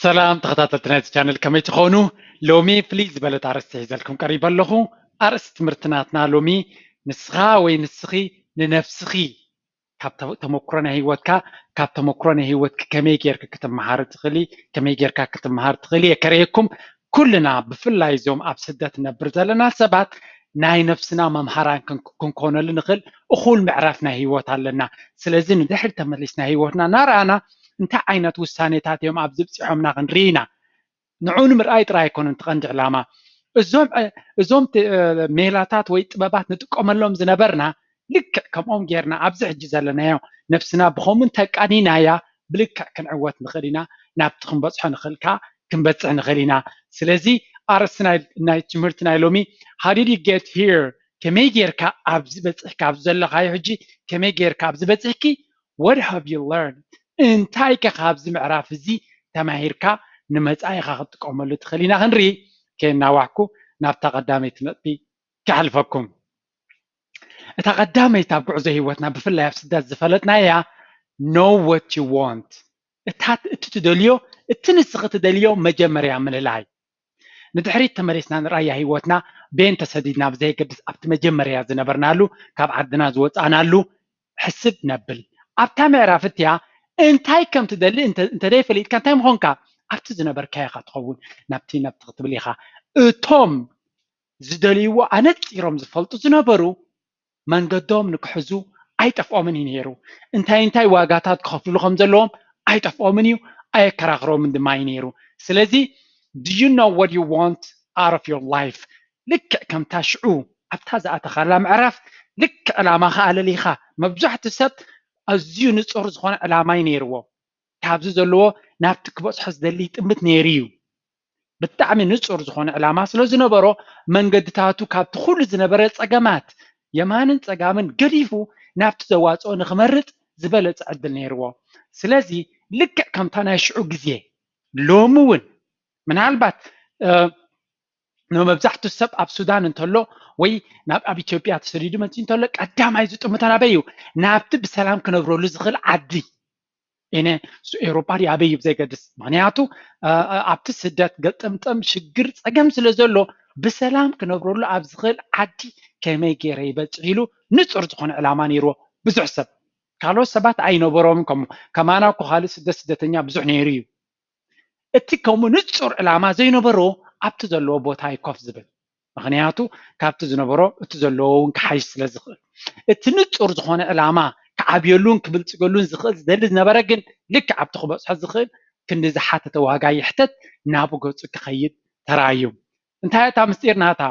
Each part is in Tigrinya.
ሰላም ተኸታተልቲ ናይዚ ቻነል፣ ከመይ ትኾኑ? ሎሚ ፍልይ ዝበለት ኣርእስቲ ሒዘልኩም ቀሪበ ኣለኹ። ኣርእስቲ ትምህርቲ ናትና ሎሚ፣ ንስኻ ወይ ንስኺ ንነብስኺ ካብ ተ-፣ ተመኩሮ ናይ ህይወትካ፣ ካብ ተመኩሮ ናይ ህይወትኪ ከመይ ጌርኪ ክትመሃሪ ትኽእሊ፣ ከመይ ጌርካ ክትመሃር ትኽእሊ እየ ከርእየኩም። ኩልና ብፍላይ እዞም ኣብ ስደት ንነብር ዘለና ሰባት ናይ ነፍስና መምሃራን ክን-፣ ክንኮነሉ ንኽእል እኹል ምዕራፍ ናይ ህይወት ኣለና። ስለዚ ንድሕሪ ተመሊስና ህይወትና እናረኣና እንታይ ዓይነት ውሳኔታት እዮም ኣብዚ ብፂሖምና ክንርኢ ኢና። ንዑ ንምርኣይ ጥራይ ኣይኮነን እቲ ቀንዲ ዕላማ። እዞም፣ እ፣ እዞም ት-፣ እ፣ ሜላታት ወይ ጥበባት ንጥቀመሎም ዝነበርና ልክዕ ከምኦም ጌርና ኣብዚ ሕጂ ዘለናዮ ነፍስና ብኸምኡ እንተቃኒናያ ብልክዕ ክንዕወት ንኽእል ኢና፣ ናብቲ ክንበጽሖ ንኽእል ከኣ ክንበጽሕ ንኽእል ኢና። ስለዚ ኣርእስቲ ናይ፣ ናይ ትምህርቲ ናይ ሎሚ how did you get here? ከመይ ጌርካ ኣብዚ በጺሕካ፣ ኣብዚ ዘለኻዮ ሕጂ ከመይ ጌርካ ኣብዚ በጺሕኪ? What have you learned? እንታይ ከ ካብዚ ምዕራፍ እዚ ተማሂርካ ንመጻኢኻ ክትጥቀመሉ ትኽእል ኢና ክንርኢ። ከየናዋሕኩ ናብታ ቀዳመይቲ ነጥቢ ከሕልፈኩም። እታ ቀዳመይቲ ኣብ ጉዕዞ ህይወትና ብፍላይ ኣብ ስደት ዝፈለጥናያ know what you want። እታ እቲ ትደልዮ፣ እቲ ንስኺ ትደልዮ መጀመርያ ምልላይ። ንድሕሪት ተመሊስና ንርኣያ ህይወትና ቤን ተሰዲድና ብዘየገድስ ኣብቲ መጀመርያ ዝነበርናሉ ካብ ዓድና ዝወፃእናሉ ሕስብ ነብል። ኣብታ ምዕራፍ እቲኣ እንታይ ከም ትደሊ እንተ-፣ እንተ ዘይፈሊጥካ እንታይ ምኾንካ ኣብቲ ዝነበርካዮ ኢኻ ትኸውን። ናብቲ ናብቲ ክትብል ኢኻ። እቶም ዝደልይዎ ኣነፂሮም ዝፈልጡ ዝነበሩ መንገዶም ንክሕዙ ኣይጠፍኦምን እዩ ነይሩ። እንታይ እንታይ ዋጋታት ክኸፍልሉ ከም ዘለዎም ኣይጠፍኦምን እዩ፣ ኣየከራኽሮምን ድማ እዩ ነይሩ። ስለዚ do you know what you want out of your life? ልክዕ ከምታ ሽዑ ኣብታ ዝኣተኻላ ምዕራፍ ልክዕ ዕላማኻ ኣለሊኻ። መብዛሕትኡ ሰብ ኣዝዩ ንጹር ዝኾነ ዕላማ እዩ ነይርዎ። ካብዚ ዘለዎ ናብቲ ክበጽሖ ዝደሊ ይጥምት ነይሩ እዩ። ብጣዕሚ ንጹር ዝኾነ ዕላማ ስለ ዝነበሮ መንገድታቱ ካብቲ ኩሉ ዝነበረ ጸገማት የማንን ጸጋምን ገዲፉ ናብቲ ዘዋጽኦ ንኽመርጽ ዝበለጸ ዕድል ነይርዎ። ስለዚ ልክዕ ከምታ ናይ ሽዑ ግዜ ሎሚ እውን ምናልባት፣ እ፣ ንመብዛሕትኡ ሰብ ኣብ ሱዳን እንተሎ ወይ ናብ፣ ኣብ ኢትዮጵያ ተሰዲዱ መጺኡ እንተሎ ቀዳማይ ዝጥምቶ ናበይ እዩ? ናብቲ ብሰላም ክነብረሉ ዝኽእል ዓዲ። እነ ሱ-፣ ኤውሮጳ ድዩ ኣበይ እዩ ብዘይገድስ። ምኽንያቱ፣ እ፣ እ፣ ኣብቲ ስደት ገጠምጠም ሽግር ጸገም ስለ ዘሎ ብሰላም ክነብረሉ ኣብ ዝኽእል ዓዲ ከመይ ገይረ ይበጽሕ ኢሉ ንጹር ዝኾነ ዕላማ ነይርዎ ብዙሕ ሰብ። ካልኦት ሰባት ኣይነበሮምን ከምኡ። ከማና እኮ ካልእ ስደት ስደተኛ ብዙሕ ነይሩ እዩ። እቲ ከምኡ ንጹር ዕላማ ዘይነበሮ ኣብቲ ዘለዎ ቦታ እዩ ኮፍ ዝብል። ምኽንያቱ ካብቲ ዝነበሮ እቲ ዘለዎ እውን ክሓይሽ ስለ ዝኽእል። እቲ ንጹር ዝኾነ ዕላማ ክዓብየሉን ክብልጽገሉን ዝኽእል ዝደሊ ዝነበረ ግን ልክዕ ኣብቲ ክበጽሖ ዝኽእል ክንዲ ዝሓተተ ዋጋ ይሕተት ናብኡ ገጹ ክኸይድ ተራእዩ። እንታይ እታ ምስጢር ናታ?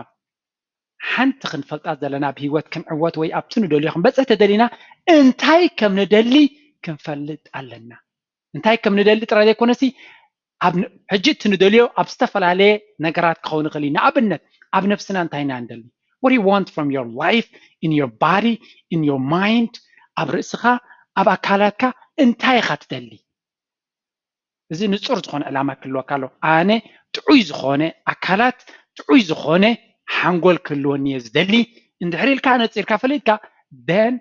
ሓንቲ ክንፈልጣ ዘለና ኣብ ህይወት ክንዕወት ወይ ኣብቲ ንደልዮ ክንበጽሕ ተደሊና እንታይ ከም ንደሊ ክንፈልጥ ኣለና። እንታይ ከም ንደሊ ጥራይ ዘይኮነሲ ኣብ ን-፣ ሕጂ እቲ ንደልዮ ኣብ ዝተፈላለየ ነገራት ክኸውን ይኽእል እዩ። ንኣብነት ኣብ ነፍስና እንታይ ኢና ንደሊ? What do you want from your life, in your body, in your mind? ኣብ ርእስኻ፣ ኣብ ኣካላትካ እንታይ ኢኻ ትደሊ? እዚ ንጹር ዝኾነ ዕላማ ክህልወካ ኣለዎ። ኣነ ጥዑይ ዝኾነ ኣካላት፣ ጥዑይ ዝኾነ ሓንጎል ክህልወኒ እየ ዝደሊ። እንድሕር ኢልካ ነጺርካ ፈሊጥካ፣ then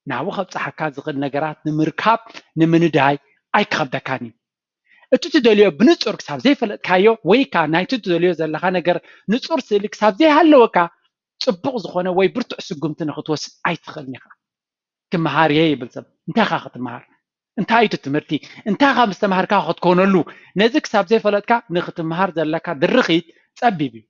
ናብኡ ከብጽሓካ ዝኽእል ነገራት ንምርካብ፣ ንምንዳይ ኣይክኸብደካን እዩ። እቲ ትደልዮ ብንጹር ክሳብ ዘይፈለጥካዮ ወይ ከኣ ናይቲ ትደልዮ ዘለኻ ነገር ንጹር ስእሊ ክሳብ ዘይሃለወካ ጽቡቕ ዝኾነ ወይ ብርቱዕ ስጉምቲ ንኽትወስድ ኣይትኽእልን ኢኻ። ክመሃር እየ ይብል ሰብ። እንታይ ኢኻ ክትመሃር? እንታይ እዩ እቲ ትምህርቲ? እንታይ ኢኻ ምስ ተማሃርካ ክትኮነሉ? ነዚ ክሳብ ዘይፈለጥካ ንኽትመሃር ዘለካ ድርኺት ጸቢብ እዩ።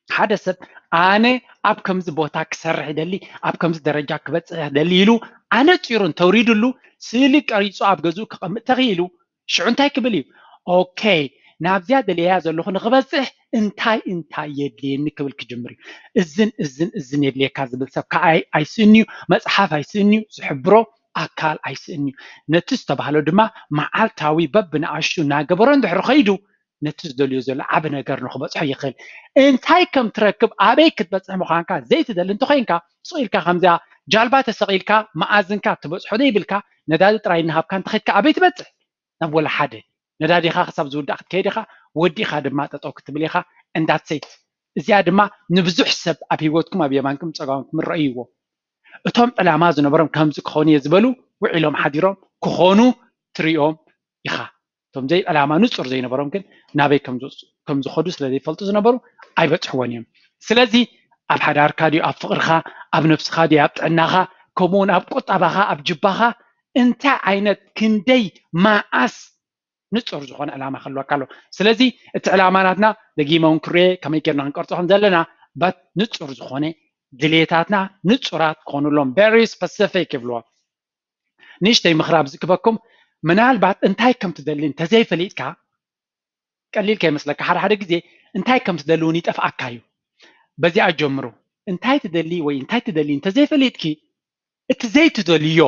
ሓደ ሰብ ኣነ ኣብ ከምዚ ቦታ ክሰርሕ ይደሊ፣ ኣብ ከምዚ ደረጃ ክበጽሕ ይደሊ ኢሉ ኣነጺሩ እንተውሪድሉ ስእሊ ቀሪጹ ኣብ ገዝኡ ክቐምጥ ተኽኢሉ ሽዑ እንታይ ክብል እዩ? ኦኬ፣ ናብዚኣ ደልየያ ዘለኹ ንኽበጽሕ እንታይ እንታይ የድልየኒ ክብል ክጅምር እዩ። እዝን እዝን እዝን የድልየካ ዝብል ሰብ ከኣ ኣይ-፣ ኣይስእን እዩ፣ መጽሓፍ ኣይስእን እዩ፣ ዝሕብሮ ኣካል ኣይስእን እዩ። ነቲ ዝተባህሎ ድማ መዓልታዊ በብንኣሽቱ እናገበሮ እንድሕሪ ኸይዱ ነቲ ዝደልዮ ዘሎ ዓቢ ነገር ንኽበጽሖ ይኽእል። እንታይ ከም ትረክብ፣ ኣበይ ክትበጽሕ ምዃንካ ዘይትደሊ እንተኾይንካ፣ ስቕ ኢልካ ከምዚኣ ጃልባ ተሰቒልካ መኣዝንካ ትበጽሖ ዘይብልካ፣ ነዳዲ ጥራይ እናሃብካ እንተኸድካ ኣበይ ትበጽሕ? ናብ ወላ ሓደ። ነዳዲኻ ክሳብ ዝውዳእ ክትከይድ ኢኻ፣ ወዲእኻ ድማ ጠጠው ክትብል ኢኻ። And that's it። እዚኣ ድማ ንብዙሕ ሰብ ኣብ ህይወትኩም፣ ኣብ የማንኩም ጸጋምኩም ረእይዎ። እቶም ዕላማ ዝነበሮም ከምዚ ክኾኑ እየ ዝበሉ ውዒሎም ሓዲሮም ክኾኑ ትሪኦም ኢኻ። እቶም ዘይ ዕላማ ንጹር ዘይነበሮም ግን ናበይ ከም ዝወጹ- ከም ዝኸዱ ስለ ዘይፈልጡ ዝነበሩ ኣይበጽሕዎን እዮም። ስለዚ ኣብ ሓዳርካ ድዩ፣ ኣብ ፍቕርኻ፣ ኣብ ነብስኻ ድዩ፣ ኣብ ጥዕናኻ፣ ከምኡ እውን ኣብ ቁጠባኻ፣ ኣብ ጅባኻ እንታይ ዓይነት ክንደይ መዓስ ንጹር ዝኾነ ዕላማ ክህልወካ ኣለዎ። ስለዚ እቲ ዕላማ ናትና ደጊመ እውን ክርኤ ከመይ ጌርና ክንቀርጾ ከም ዘለና በት ንጹር ዝኾነ ድሌታትና ንጹራት ክኾኑ ኣለዎም። Very specific ይብልዎ። ንእሽተይ ምኽሪ ኣብዚ ክበኩም፣ ምናልባት እንታይ ከም ትደሊ እንተዘይፈሊጥካ ቀሊል ከይመስለካ፣ ሓደ ሓደ ግዜ እንታይ ከም ትደሊ እውን ይጠፍኣካ እዩ። በዚኣ ጀምሩ። እንታይ ትደሊ ወይ እንታይ ትደሊ እንተዘይፈሊጥኪ እቲ ዘይትደልዮ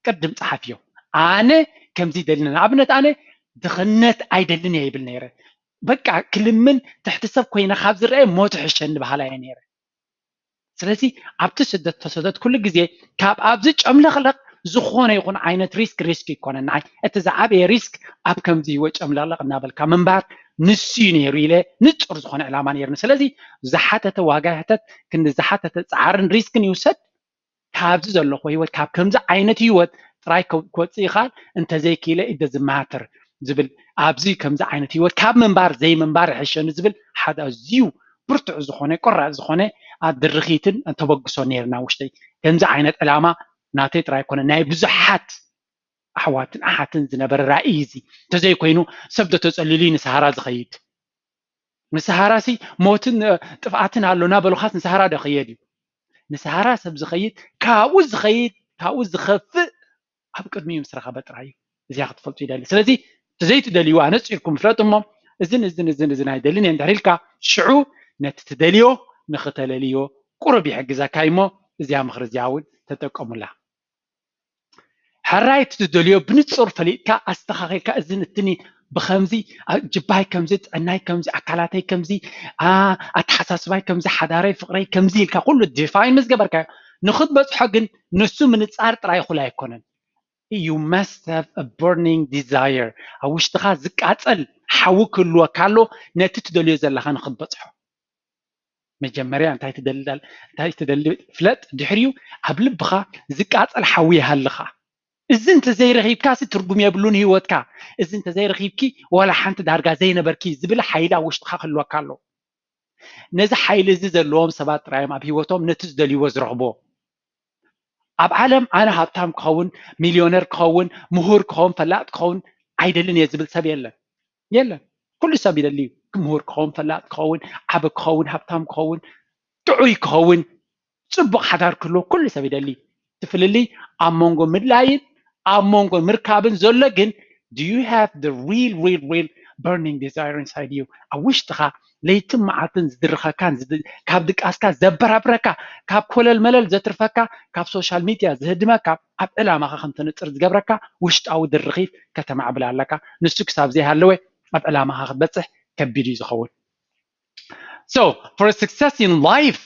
ቅድም ጸሓፍዮ። ኣነ ከምዚ ይደሊ፣ ንኣብነት ኣነ ድኽነት ኣይደልን እየ ይብል ነይረ። በቃ ክልምን ትሕቲ ሰብ ኮይነ ካብ ዝረአ ሞት ይሕሸኒ በሃላይ እየ ነይረ። ስለዚ ኣብቲ ስደት ተሰደት ኩሉ ግዜ ካብ ኣብዚ ጨምለቕለቕ ዝኾነ ይኹን ዓይነት ሪስክ ሪስክ ይኮነን። ንዓይ እቲ ዝዓበየ ሪስክ ኣብ ከምዚ ህይወት ጨምለቕለቕ እናበልካ ምንባር ንሱ እዩ ነይሩ ኢለ ንጹር ዝኾነ ዕላማ ነይርኒ። ስለዚ ዝሓተተ ዋጋ ይሕተት፣ ክንዲ ዝሓተተ ጻዕርን ሪስክን ይውሰድ። ካብዚ ዘለኹ ህይወት ካብ ከምዚ ዓይነት ህይወት ጥራይ ከ- ክወፅእ ይኽእል፣ እንተዘይክኢለ ኢደ ዝማትር ዝብል ኣብዚ ከምዚ ዓይነት ህይወት ካብ ምንባር ዘይምንባር ይሕሸኒ ዝብል ሓደ ኣዝዩ ብርቱዕ ዝኾነ ቆራፅ ዝኾነ ድርኺትን ተበግሶ ነይርና ውሽጠይ። ከምዚ ዓይነት ዕላማ ናተይ ጥራይ ኣይኮነ ናይ ብዙሓት ኣሕዋትን ኣሓትን ዝነበረ ራእይ እዚ። እንተዘይኮይኑ ሰብ ዶ ተፀሊሉ እዩ ንሰሃራ ዝኸይድ? ንሰሃራ ሲ ሞትን እ፣ ጥፍኣትን ኣሎ እናበሉኻስ ንሰሃራ ዶ ይኸየድ እዩ? ንሰሃራ ሰብ ዝኸይድ ካብኡ ዝኸይድ ካብኡ ዝኸፍእ ኣብ ቅድሚኡ ምስ ረኸበ ጥራይ እዩ። እዚኣ ክትፈልጡ ይደሊ። ስለዚ እቲ ዘይትደልዩ ኣነፂርኩም ፍለጡ እሞ እዝን እዝን እዝን እዝን ኣይደልን እየ እንድሕር ኢልካ ሽዑ ነቲ ትደልዮ ንኽተለልዮ ቁሩብ ይሕግዘካ እዩ እሞ እዚኣ ምኽሪ እዚኣ እውን ተጠቀሙላ። ሕራይ እቲ ትደልዮ ብንጹር ፈሊጥካ ኣስተኻኺልካ እዝን እትኒ ብኸምዚ ጅባይ ከምዚ ጥዕናይ ከምዚ ኣካላተይ ከምዚ ኣተሓሳስባይ ከምዚ ሓዳረይ ፍቕረይ ከምዚ ኢልካ ኩሉ ዲፋይን ምስ ገበርካዮ ንኽትበፅሖ ግን ንሱ ምንጻር ጥራይ እኹል ኣይኮነን። You must have a burning desire. ኣብ ውሽጥኻ ዝቃጸል ሓዊ ክህልወካ ኣሎ ነቲ ትደልዮ ዘለኻ ንኽትበፅሖ። መጀመርያ እንታይ ትደሊ እንታይ ትደሊ ፍለጥ። ድሕሪኡ ኣብ ልብኻ ዝቃጸል ሓዊ ይሃልኻ። እዚ እንተዘይረኺብካ ሲ ትርጉም የብሉን ህይወትካ። እዚ እንተዘይረኺብኪ ዋላ ሓንቲ ዳርጋ ዘይነበርኪ ዝብል ሓይሊ ኣብ ውሽጥኻ ክህልወካ ኣለዎ። ነዚ ሓይሊ እዚ ዘለዎም ሰባት ጥራዮም ኣብ ህይወቶም ነቲ ዝደልይዎ ዝረኽብዎ። ኣብ ዓለም ኣነ ሃብታም ክኸውን፣ ሚልዮነር ክኸውን፣ ምሁር ክኸውን፣ ፈላጥ ክኸውን ኣይደልን እየ ዝብል ሰብ የለን። የለን። ኩሉ ሰብ ይደሊ እዩ። ምሁር ክኸውን፣ ፈላጥ ክኸውን፣ ዓቢ ክኸውን፣ ሃብታም ክኸውን፣ ጥዑይ ክኸውን፣ ጽቡቕ ሓዳር ክህልዎ ኩሉ ሰብ ይደሊ። እቲ ፍልልይ ኣብ መንጎ ምድላይን ኣብ መንጎ ምርካብን ዘሎ ግን do you have the real real real burning desire inside you? ኣብ ውሽጥኻ ለይትን መዓልትን ዝድርኸካን ካብ ድቃስካ ዘበራብረካ ካብ ኮለል መለል ዘትርፈካ ካብ ሶሻል ሚድያ ዝህድመካ ኣብ ዕላማኻ ከም ተነፅር ዝገብረካ ውሽጣዊ ድርኺት ከተማዕብል ኣለካ። ንሱ ክሳብ ዘይሃለወ ኣብ ዕላማኻ ክትበፅሕ ከቢድ እዩ ዝኸውን። So for success in life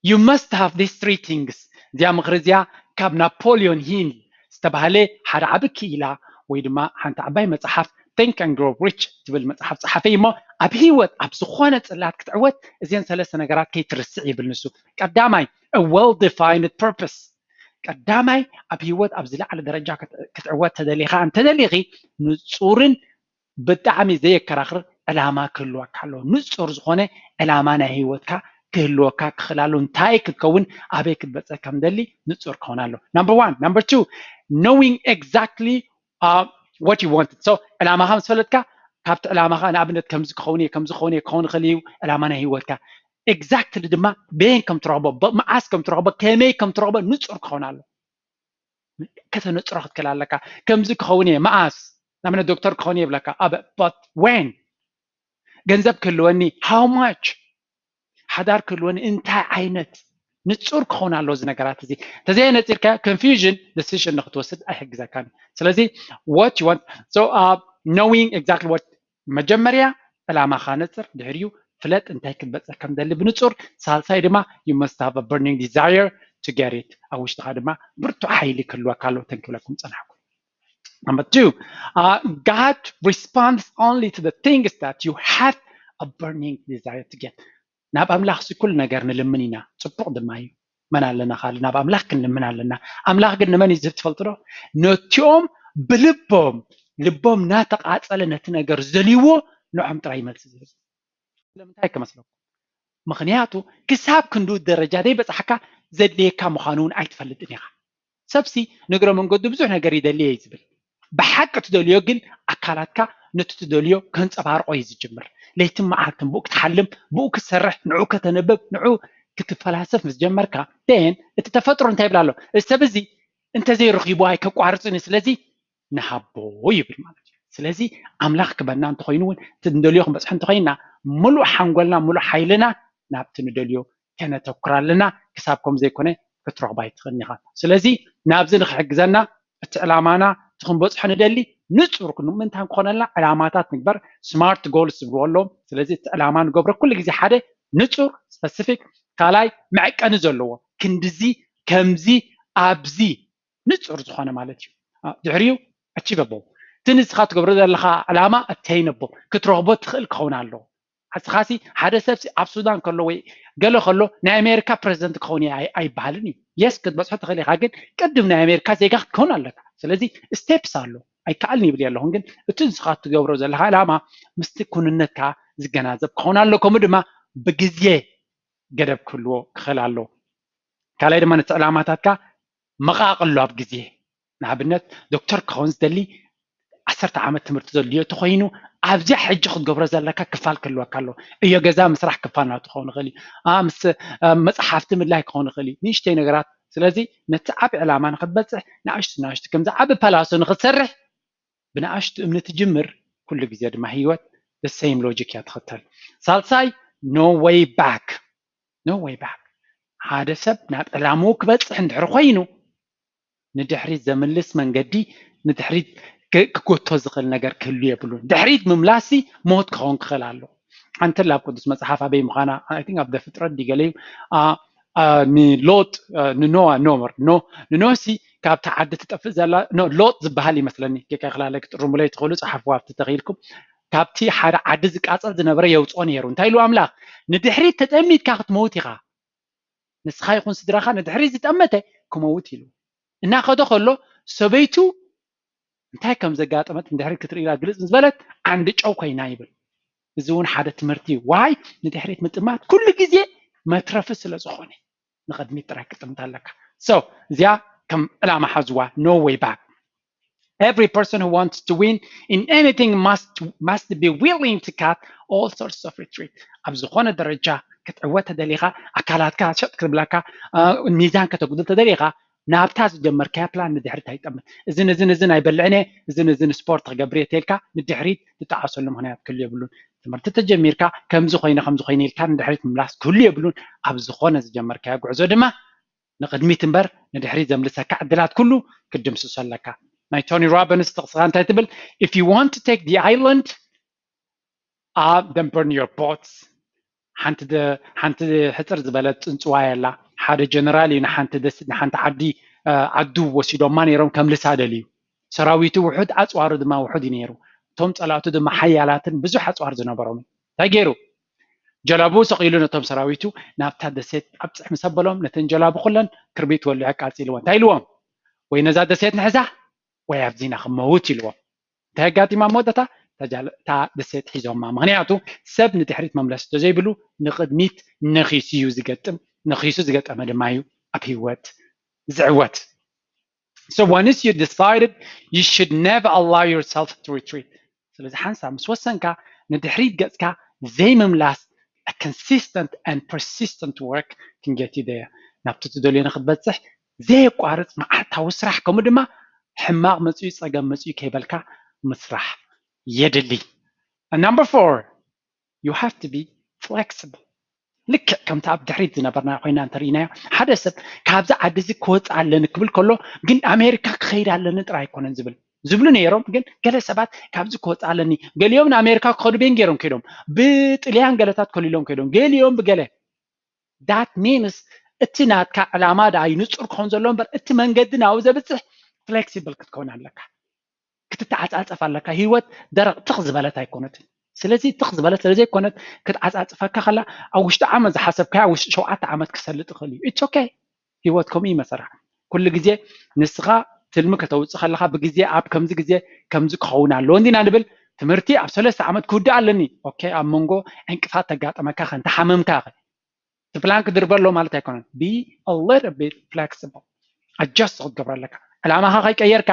you must have these three things. እዚኣ ምኽሪ እዚኣ ካብ ናፖሊዮን ሂል ዝተባህለ ሓደ ዓቢ ክኢላ ወይ ድማ ሓንቲ ዓባይ መጽሓፍ Think and Grow Rich ትብል መጽሓፍ ጸሓፈ እሞ ኣብ ህይወት ኣብ ዝኾነ ጽላት ክትዕወት እዚን ሰለስተ ነገራት ከይትርስዕ ይብል ንሱ። ቀዳማይ a well defined purpose። ቀዳማይ ኣብ ህይወት ኣብ ዝለዓለ ደረጃ ክትዕወት ተደሊኻ እንተደሊኺ ንጹርን ብጣዕሚ ዘየከራኽር ዕላማ ክህልወካ ኣለዎ። ንጹር ዝኾነ ዕላማ ናይ ህይወትካ ክህልወካ ክኽእል ኣለዎ። እንታይ ክትከውን ኣበይ ክትበጽሕ ከም ደሊ ንጹር ክኸውን ኣለዎ። Number one። Number two knowing exactly what you wanted. So ዕላማኻ ምስ ፈለጥካ ካብቲ ዕላማኻ ንኣብነት ከምዚ ክኸውን እየ ከምዚ ክኸውን እየ ክኸውን ይኽእል እዩ ዕላማ ናይ ህይወትካ exactly ድማ በየን ከም ትረኽቦ መዓስ ከም ትረኽቦ ከመይ ከም ትረኽቦ ንጹር ክኸውን ኣለዎ። ከተነፅሮ ክትክእል ኣለካ። ከምዚ ክኸውን እየ መዓስ ንኣብነት ዶክተር ክኸውን እየ ይብለካ ኣበ but when ገንዘብ ክህልወኒ how much ሓዳር ክህልወኒ እንታይ ዓይነት ንፁር ክኸውን ኣለዎ እዚ ነገራት እዚ ተዘየነፂርካ confusion decision ንክትወስድ ኣይሕግዘካን። ስለዚ what you want so knowing exactly what መጀመርያ ዕላማኻ ነፅር ድሕሪኡ ፍለጥ እንታይ ክትበፅሕ ከም ደሊ ብንፁር ሳልሳይ ድማ you must have a burning desire to get it ኣብ ውሽጥኻ ድማ ብርቱዕ ሓይሊ ክህልወካ ኣለዎ ተንክብለኩም ፀናሕኩ Number two, uh, God responds only to the things that you have a burning desire to get. ናብ ኣምላኽ ኩሉ ነገር ንልምን ኢና፣ ጽቡቕ ድማ እዩ። መን ኣለና ካልእ ናብ ኣምላኽ ክንልምን ኣለና። ኣምላኽ ግን ንመን እዩ ዝህብ ትፈልጡ ዶ? ነቲኦም ብልቦም ልቦም እናተቓጸለ ነቲ ነገር ዝደልይዎ ንዖም ጥራይ ይመልሲ ዝብል። ስለምንታይ ከመስለኩም? ምኽንያቱ ክሳብ ክንዱ ደረጃ ዘይበጻሕካ ዘድልየካ ምዃኑ እውን ኣይትፈልጥን ኢኻ። ሰብሲ ንእግረ መንገዱ ብዙሕ ነገር ይደሊ እየ ዝብል፣ ብሓቂ ትደልዮ ግን ኣካላትካ ነቲ ትደልዮ ከንጸባርቆ እዩ ዝጅምር። ለይትን መዓልትን ብኡ ክትሓልም፣ ብኡ ክትሰርሕ፣ ንዑ ከተንብብ፣ ንዑ ክትፈላሰፍ ምስ ጀመርካ፣ ን እቲ ተፈጥሮ እንታይ ይብል ኣሎ? እዚ ሰብ እዚ እንተዘይረኺቡ ኣይከቋርጽን እዩ፣ ስለዚ ንሃቦ ይብል ማለት እዩ። ስለዚ ኣምላኽ ክበና እንተኾይኑ እውን እቲ ንደልዮ ክንበፅሖ እንተኾይንና፣ ሙሉእ ሓንጎልና፣ ሙሉእ ሓይልና ናብቲ ንደልዮ ከነተኩር ኣለና። ክሳብ ከም ዘይኮነ ክትረኽቦ ኣይትኽእልን ኢኻ። ስለዚ ናብዚ ንክሕግዘና እቲ ዕላማና እቲ ክንበፅሖ ንደሊ ንፁር ምንታን ክኾነልና ዕላማታት ንግበር፣ ስማርት ጎልስ ዝብልዎ ኣለዎም። ስለዚ እቲ ዕላማ ንገብሮ ኩሉ ግዜ ሓደ ንፁር፣ ስፐሲፊክ፣ ካልኣይ መዕቀኒ ዘለዎ፣ ክንድዚ፣ ከምዚ፣ ኣብዚ ንፁር ዝኾነ ማለት እዩ። ድሕሪኡ ኣቺቨብል፣ እቲ ንስኻ ትገብሮ ዘለኻ ዕላማ ኣተይነቦ ክትረኽቦ ትኽእል ክኸውን ኣለዎ። ንስኻሲ ሓደ ሰብሲ ኣብ ሱዳን ከሎ ወይ ገለ ከሎ ናይ ኣሜሪካ ፕሬዚደንት ክኸውን እየ ኣይ- ኣይበሃልን እዩ። የስ ክትበፅሖ ትኽእል ኢኻ፣ ግን ቅድም ናይ ኣሜሪካ ዜጋ ክትከውን ኣለካ። ስለዚ ስቴፕስ ኣሎ። ኣይከኣልን ይብል የለኹን፣ ግን እቲ ንስኻ ትገብሮ ዘለኻ ዕላማ ምስቲ ኩንነትካ ዝገናዘብ ክኸውን ኣሎ። ከምኡ ድማ ብግዜ ገደብ ክህልዎ ክኽእል ኣሎ። ካልኣይ ድማ ነቲ ዕላማታትካ መቓቕሎ ኣብ ግዜ። ንኣብነት ዶክተር ክኸውን ዝደሊ ዓሰርተ ዓመት ትምህርቲ ዘድልዮ እንተኾይኑ ኣብዚኣ ሕጂ ክትገብሮ ዘለካ ክፋል ክህልወካ ኣለዎ። እዮ ገዛ ምስራሕ ክፋል ናቱ ክኸውን ይኽእል እዩ። ኣ፣ ምስ ኣ፣ መፅሓፍቲ ምድላይ ክኸውን ይኽእል እዩ። ንእሽተይ ነገራት። ስለዚ ነቲ ዓብ ዕላማ ንክትበፅሕ ንኣሽቱ ንኣሽቱ ከምዚ ዓብ ፓላሶ ንክትሰርሕ ብንኣሽቱ እምኒ ትጅምር። ኩሉ ግዜ ድማ ህይወት the same logic እያ ትኽተል። ሳልሳይ no way back። No way back። ሓደ ሰብ ናብ ዕላምኡ ክበፅሕ እንድሕር ኮይኑ ንድሕሪት ዘምልስ መንገዲ ንድሕሪት ክ- ክጎቶ ዝኽእል ነገር ክህሉ የብሉን። ድሕሪት ምምላሲ ሞት ክኸውን ክኽእል ኣሎ። ሓንቲ ኣብ ቅዱስ መፅሓፍ ኣበይ ምዃና I think ኣብ ዘፍጥረት ድዩ ገለ እዩ። ኣ፣ ኣ፣ ንሎጥ ኣ፣ ንኖዋ ኖመር ኖ ንኖሲ ካብቲ ዓዲ ትጠፍእ ዘላ ኖ ሎጥ ዝበሃል ይመስለኒ። ጌጋ ክላለይ ክትርሙለይ ትኽእሉ፣ ፀሓፍዋ ኣብቲ ተኽኢልኩም። ካብቲ ሓደ ዓዲ ዝቃፀል ዝነበረ የውፅኦ ነይሩ። እንታይ ኢሉ ኣምላኽ? ንድሕሪት ተጠሚትካ ክትመውት ኢኻ። ንስኻ ይኹን ስድራኻ ንድሕሪት ዝጠመተ ክመውት ኢሉ እናኸዶ ከሎ ሰበይቱ እንታይ ከም ዘጋጠመት ንድሕሪት ክትርኢ ኢላ ግልፅ ምስ በለት ዓንዲ ጨው ኮይና ይብል። እዚ እውን ሓደ ትምህርቲ እዩ። ዋይ ንድሕሪት ምጥማት ኩሉ ግዜ መትረፊ ስለ ዝኾነ ንቕድሚት ጥራይ ክትጥምት ኣለካ። So እዚኣ ከም ዕላማ ሓዝዋ። No way back። Every person who wants to win in anything must must be willing to cut all sorts of retreat። ኣብ ዝኾነ ደረጃ ክትዕወት ተደሊኻ ኣካላትካ ሸጥ ክብላካ አ፣ ሚዛን ከተጉድል ተደሊኻ ናብታ ዝጀመርካያ ፕላን ንድሕሪት ኣይጠምት። እዝን እዝን እዝን ኣይበልዕን እየ፣ እዝን እዝን ስፖርት ክገብር እየ ተልካ ንድሕሪት ትጠዓሰሉ ምኽንያት ክህሉ የብሉን። ትምህርቲ ተጀሚርካ ከምዚ ኮይነ ከምዚ ኮይነ ኢልካ ንድሕሪት ምምላስ ክህሉ የብሉን። ኣብ ዝኾነ ዝጀመርካዮ ጉዕዞ ድማ ንቕድሚት እምበር ንድሕሪት ዘምልሰካ ዕድላት ኩሉ ክትድምስሶ ኣለካ። ናይ ቶኒ ሮቢንስ ጥቕስኻ እንታይ ትብል? If you want to take the island, uh, then burn your boats። ሓንቲ ደ- ሓንቲ ሕፅር ዝበለት ፅንፅዋ የላ። ሓደ ጀነራል እዩ ንሓንቲ ደስ- ንሓንቲ ዓዲ አ፣ ዓዱ ወሲዶማ ነይሮም ከምልሳ ደልዩ። ሰራዊቱ ውሑድ ኣፅዋሩ ድማ ውሑድ እዩ ነይሩ። እቶም ፀላእቱ ድማ ሓያላትን ብዙሕ ኣፅዋር ዝነበሮም። እንታይ ገይሩ? ጀላቡ ሰቒሉ ነቶም ሰራዊቱ ናብታ ደሴት ኣብፅሕ ምስ ኣበሎም ነተን ጀላቡ ኩለን ክርቢት ወሊዑ ኣቃፂልዎ። እንታይ ኢልዎም? ወይ ነዛ ደሴት ንሕዛ ወይ ኣብዚና ክመውት ኢልዎም። እንታይ ኣጋጢማ መወዳእታ? እታ ጃል- እታ ደሴት ሒዞማ። ምኽንያቱ ሰብ ንድሕሪት መምለሲ ተዘይብሉ ንቕድሚት ነኺሱ እዩ ዝገጥም። ነኺሱ ዝገጠመ ድማ እዩ ኣብ ህይወት ዝዕወት። So once you decided, you should never allow yourself to retreat. ስለዚ ሓንሳብ ምስ ወሰንካ ንድሕሪት ገፅካ ዘይምምላስ a consistent and persistent work can get you there። ናብቲ ትደልዮ ንክትበፅሕ ዘየቋርፅ መዓልታዊ ስራሕ ከምኡ ድማ ሕማቕ መፅኡ ፀገም መፅኡ ከይበልካ ምስራሕ የድሊ። And number four, you have to be flexible። ልክዕ ከምቲ ኣብ ድሕሪት ዝነበርና ኮይና እንተርኢናዮ ሓደ ሰብ ካብዚ ዓዲ እዚ ክወፅእ ኣለኒ ክብል ከሎ ግን ኣሜሪካ ክኸይድ ኣለኒ ጥራይ ኣይኮነን ዝብል ዝብሉ ነይሮም። ግን ገለ ሰባት ካብዚ ክወፅእ ኣለኒ ገሊኦም ንኣሜሪካ ክኸዱ ቤን ገይሮም ከይዶም ብጥልያን ገለታት ከሊሎም ከይዶም ገሊኦም ብገለ that means እቲ ናትካ ዕላማ ደኣ ይንፁር ክኸውን ዘሎ እምበር እቲ መንገዲ ናብኡ ዘብፅሕ flexible ክትከውን ኣለካ። ክትተዓፃፀፍ ኣለካ። ህይወት ደረቕ ትኽ ዝበለት ኣይኮነትን። ስለዚ ትኽ ዝበለት ስለ ዘይኮነት ክትዓፃፅፈካ ከላ ኣብ ውሽጢ ዓመት ዝሓሰብካያ ኣብ ውሽጢ ሸውዓተ ዓመት ክሰልጥ ይኽእል እዩ። It's okay። ህይወት ከምኡ ይመሰራ። ኩሉ ግዜ ንስኻ ትልሚ ከተውፅእ ከለካ ብግዜ ኣብ ከምዚ ግዜ ከምዚ ክኸውን ኣለዎ እንዲና ንብል። ትምህርቲ ኣብ ሰለስተ ዓመት ክውድእ ኣለኒ። ኦኬ፣ ኣብ መንጎ ዕንቅፋት ተጋጠመካ ከ እንተሓመምካ ከ? እቲ ፕላን ክድርበ ኣሎ ማለት ኣይኮነን። Be a little bit flexible. Adjust ክትገብሮ ኣለካ። ዕላማኻ ከይቀየርካ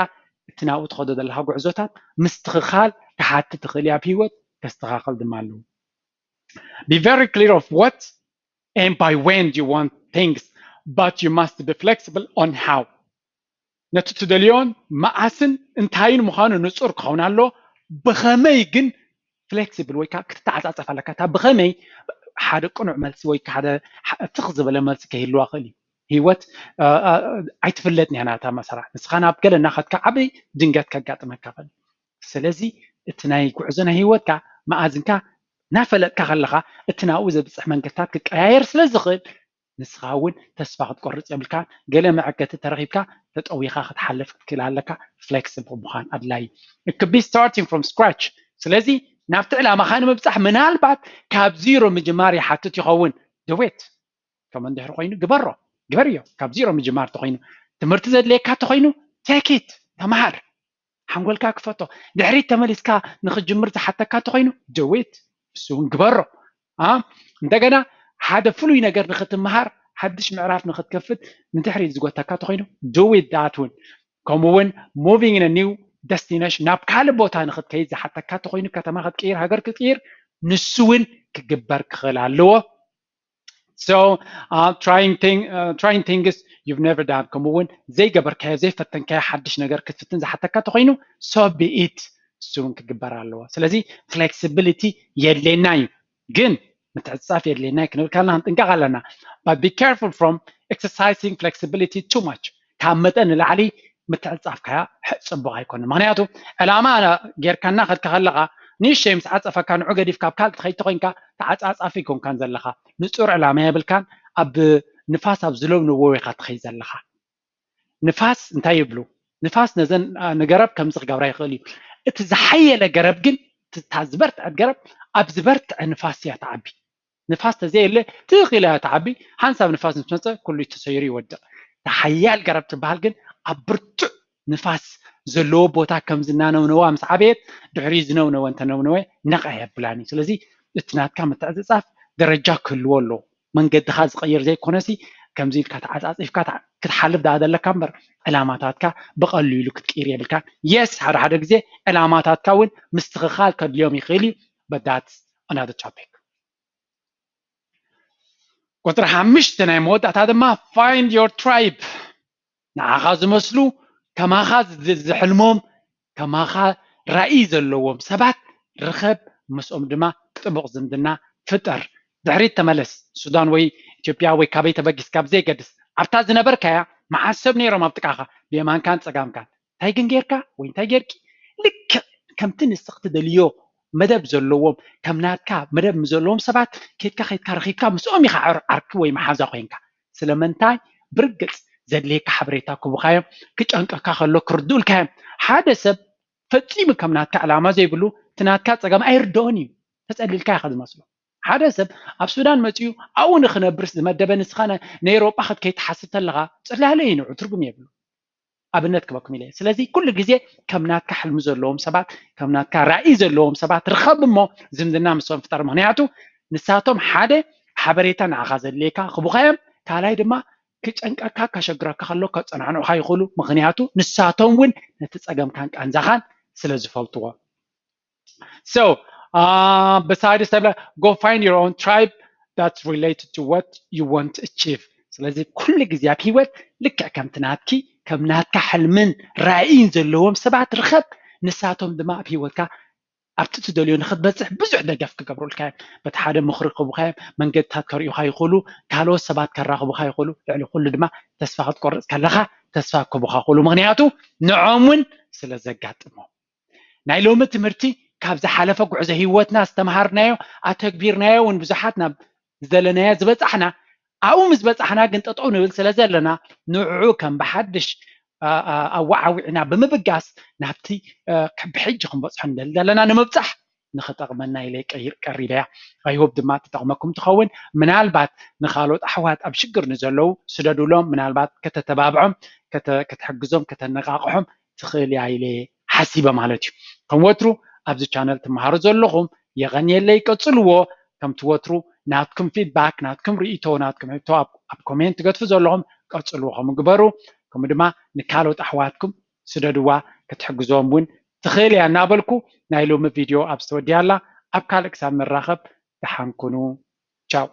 እቲ ናብኡ ትኸዶ ዘለካ ጉዕዞታት ምስትኽኻል ክሓትት ትኽእል እዩ። ኣብ ህይወት ከስተኻኽል ድማ ኣለዎ። Be very clear of what and by when you want things, but you must be flexible on how. ነቲ ትደልዮን መዓስን እንታይን ምዃኑ ንጹር ክኸውን ኣሎ። ብኸመይ ግን ፍሌክሲብል ወይ ከዓ ክትተዓጻጸፍ ኣለካ። እታ ብኸመይ ሓደ ቅኑዕ መልሲ ወይ ሓደ ትኽ ዝበለ መልሲ ከይህልዋ ክእል እዩ። ህይወት ኣይትፍለጥን እያ ናታ መሰራ። ንስኻ ናብ ገለ እናኸድካ ዓብይ ድንገት ከጋጥመካ ይኽእል። ስለዚ እቲ ናይ ጉዕዞ ናይ ህይወትካ መኣዝንካ እናፈለጥካ ከለኻ እቲ ናብኡ ዘብፅሕ መንገድታት ክቀያየር ስለ ዝኽእል ንስኻ እውን ተስፋ ክትቆርፅ የብልካ። ገለ መዐገቲ ተረኺብካ ተጠዊኻ ክትሓልፍ ክትክእል ኣለካ። ፍሌክስብል ምዃን ኣድላይ። It could be starting from scratch። ስለዚ ናብቲ ዕላማኻ ንምብፃሕ ምናልባት ካብ ዚሮ ምጅማር ይሓትት ይኸውን። Do it። ከም እንድሕር ኮይኑ ግበሮ፣ ግበርዮ። ካብ ዚሮ ምጅማር ተኾይኑ ትምህርቲ ዘድልየካ ተኾይኑ take it፣ ተምሃር። ሓንጎልካ ክፈቶ። ድሕሪት ተመሊስካ ንክትጅምር ዝሓተካ ተኾይኑ do it፣ እሱ እውን ግበሮ። ኣ እንደገና ሓደ ፍሉይ ነገር ንክትምሃር፣ ሓድሽ ምዕራፍ ንክትከፍት ንድሕሪት ዝጎተካ ተኾይኑ do it that እውን። ከምኡ እውን moving in a new destination፣ ናብ ካልእ ቦታ ንክትከይድ ዝሓተካ ተኾይኑ፣ ከተማ ክትቅይር፣ ሃገር ክትቅይር፣ ንሱ እውን ክግበር ክኽእል ኣለዎ። So uh, trying thing uh, trying things you've never done፣ ከምኡ እውን ዘይገበርካዮ ዘይፈተንካዮ ሓድሽ ነገር ክትፍትን ዝሓተካ ተኾይኑ so be it፣ እሱ እውን ክግበር ኣለዎ። ስለዚ ፍሌክሲቢሊቲ የድልየና እዩ፣ ግን ምትዕጻፍ የድልየና እዩ ክንብል ከለና ክንጥንቀቕ ኣለና። But be careful from exercising flexibility too much። ካብ መጠን ንላዕሊ ምትዕጻፍካያ ጽቡቕ ኣይኮነን። ምክንያቱ ዕላማ ጌርካና ከድካ ከለኻ ንእሽተይ ምስ ዓጸፈካ ንዑ ገዲፍካ ኣብ ካልእ ትኸይድ ተኾይንካ ተዓጻጻፊ ኣይኮንካን ዘለኻ። ንጹር ዕላማ የብልካን። ኣብ ንፋስ ኣብ ዝለብንዎ ኢኻ ትኸይድ ዘለኻ። ንፋስ እንታይ ይብሉ? ንፋስ ነዘን ንገረብ ከምዚ ክገብራ ይኽእል እዩ። እቲ ዝሓየለ ገረብ ግን እታ ዝበርትዐት ገረብ ኣብ ዝበርትዐ ንፋስ እያ ትዓቢ። ንፋስ ተዘየለ ትኽ ኢላ እያ ትዓቢ። ሓንሳብ ንፋስ ምስ መፀ ኩሉ ተሰይሩ ይወድቕ። እታ ሓያል ገረብ ትበሃል ግን ኣብ ብርቱዕ ንፋስ ዘለዎ ቦታ ከም ዝናነውነዋ ምስ ዓበየት ድሕሪ ዝነውነወ እንተነውነወ ነቐ የብላን እዩ። ስለዚ እቲ ናትካ ምትዕፅፃፍ ደረጃ ክህልዎ ኣለዎ። መንገድኻ ዝቐይር ዘይኮነሲ ከምዚ ኢልካ ተዓፃፂፍካ ክትሓልፍ ደኣ ዘለካ እምበር ዕላማታትካ ብቐሊሉ ክትቅይር የብልካ። የስ ሓደ ሓደ ግዜ ዕላማታትካ እውን ምስትኽኻል ከድልዮም ይኽእል እዩ። But that's another topic። ቁፅሪ ሓሙሽተ ናይ መወዳእታ ድማ find your tribe። ንዓኻ ዝመስሉ ከማኻ ዝሕልሞም ከማኻ ራእይ ዘለዎም ሰባት ርኸብ፣ ምስኦም ድማ ጥቡቕ ዝምድና ፍጠር። ድሕሪት ተመለስ። ሱዳን ወይ ኢትዮጵያ ወይ ካበይ ተበጊስካ ብዘይገድስ ኣብታ ዝነበርካያ መዓት ሰብ ነይሮም ኣብ ጥቃኻ ብየማንካን ፀጋምካን። እንታይ ግን ጌርካ ወይ እንታይ ጌርኪ ልክዕ ከምቲ ንስኽ ትደልዮ መደብ ዘለዎም ከም ናትካ መደብ ዘለዎም ሰባት ኬድካ ኬድካ ረኺብካ ምስኦም ኢኻ ዓርኪ ወይ መሓዛ ኮይንካ። ስለምንታይ? ብርግፅ ዘድልየካ ሓበሬታ ክቡኻዮም ክጨንቀካ ከሎ ክርድኡልካዮም። ሓደ ሰብ ፈፂሙ ከም ናትካ ዕላማ ዘይብሉ እቲ ናትካ ፀገም ኣይርድኦን እዩ። ተፀሊልካ ኢኻ ዝመስሎ። ሓደ ሰብ ኣብ ሱዳን መፂኡ ኣብኡ ንክነብርስ ዝመደበ ንስኻ ናይ ኤውሮጳ ክትከይድ ትሓስብ ተለኻ ፅላለ እዩ ንዑ ትርጉም የብሉ። ኣብነት ክበኩም ኢለ። ስለዚ ኩሉ ግዜ ከም ናትካ ሕልሚ ዘለዎም ሰባት ከም ናትካ ራእይ ዘለዎም ሰባት ርኸብ እሞ ዝምድና ምስኦም ፍጠር። ምክንያቱ ንሳቶም ሓደ ሓበሬታ ንዓኻ ዘድልየካ ክቡኻዮም፣ ካልኣይ ድማ ክጨንቀካ ከሸግረካ ከሎ ከፀናንዑካ ይኽእሉ። ምክንያቱ ንሳቶም እውን ነቲ ፀገምካን ቃንዛኻን ስለ ዝፈልጥዎ። So uh, besides that, go find your own tribe that's related to what you want to achieve. ስለዚ ኩሉ ግዜ ኣብ ህይወት ልክዕ ከምቲ ናትኪ ከም ናትካ ሕልምን ራእይን ዘለዎም ሰባት ርኸብ። ንሳቶም ድማ ኣብ ህይወትካ ኣብቲ ትደልዮ ንክትበፅሕ ብዙሕ ደገፍ ክገብሩልካ እዮም። በቲ ሓደ ምኽሪ ክቡኻ እዮም፣ መንገድታት ከርእዩኻ ይኽእሉ፣ ካልኦት ሰባት ከራኽቡኻ ይኽእሉ። ልዕሊ ኩሉ ድማ ተስፋ ክትቆርፅ ከለኻ ተስፋ ክቡኻ ይኽእሉ። ምክንያቱ ንዖም እውን ስለ ዘጋጥሞም። ናይ ሎሚ ትምህርቲ ካብ ዝሓለፈ ጉዕዞ ህይወትና ዝተምሃርናዮ ኣተግቢርናዮ እውን ብዙሓት ናብ ዝደለናዮ ዝበፃሕና ኣብኡ ምስ በፃሕና ግን ጠጠው ንብል ስለ ዘለና ንዕዑ ከም ብሓድሽ ኣዋዓዊዕና ብምብጋስ ናብቲ ብሕጂ ክንበፅሖ ንደሊ ዘለና ንምብፃሕ ንክጠቕመና ኢለ ቀሪበያ። I hope ድማ ትጠቕመኩም ትኸውን። ምናልባት ንካልኦት ኣሕዋት ኣብ ሽግር ንዘለዉ ስደዱሎም፣ ምናልባት ከተተባብዖም ከተሕግዞም ከተነቃቅሖም ትኽእል እያ ኢለ ሓሲበ ማለት እዩ። ከም ወትሩ ኣብዚ ቻነል ትመሃሩ ዘለኹም የቐንየለይ፣ ቀጽልዎ። ከምቲ ወትሩ ናትኩም ፊድባክ፣ ናትኩም ርእይቶ፣ ናትኩም ሕቶ ኣብ ኮሜንት ትገድፉ ዘለኹም ቀጽልዎ ከምኡ ግበሩ። ከምኡ ድማ ንካልኦት ኣሕዋትኩም ስደድዋ፣ ክትሕግዞም እውን ትኽእል እያ እናበልኩ ናይ ሎሚ ቪድዮ ኣብ ዝተወድያላ። ኣብ ካልእ ክሳብ ንራኸብ ደሓን ኩኑ። ቻው።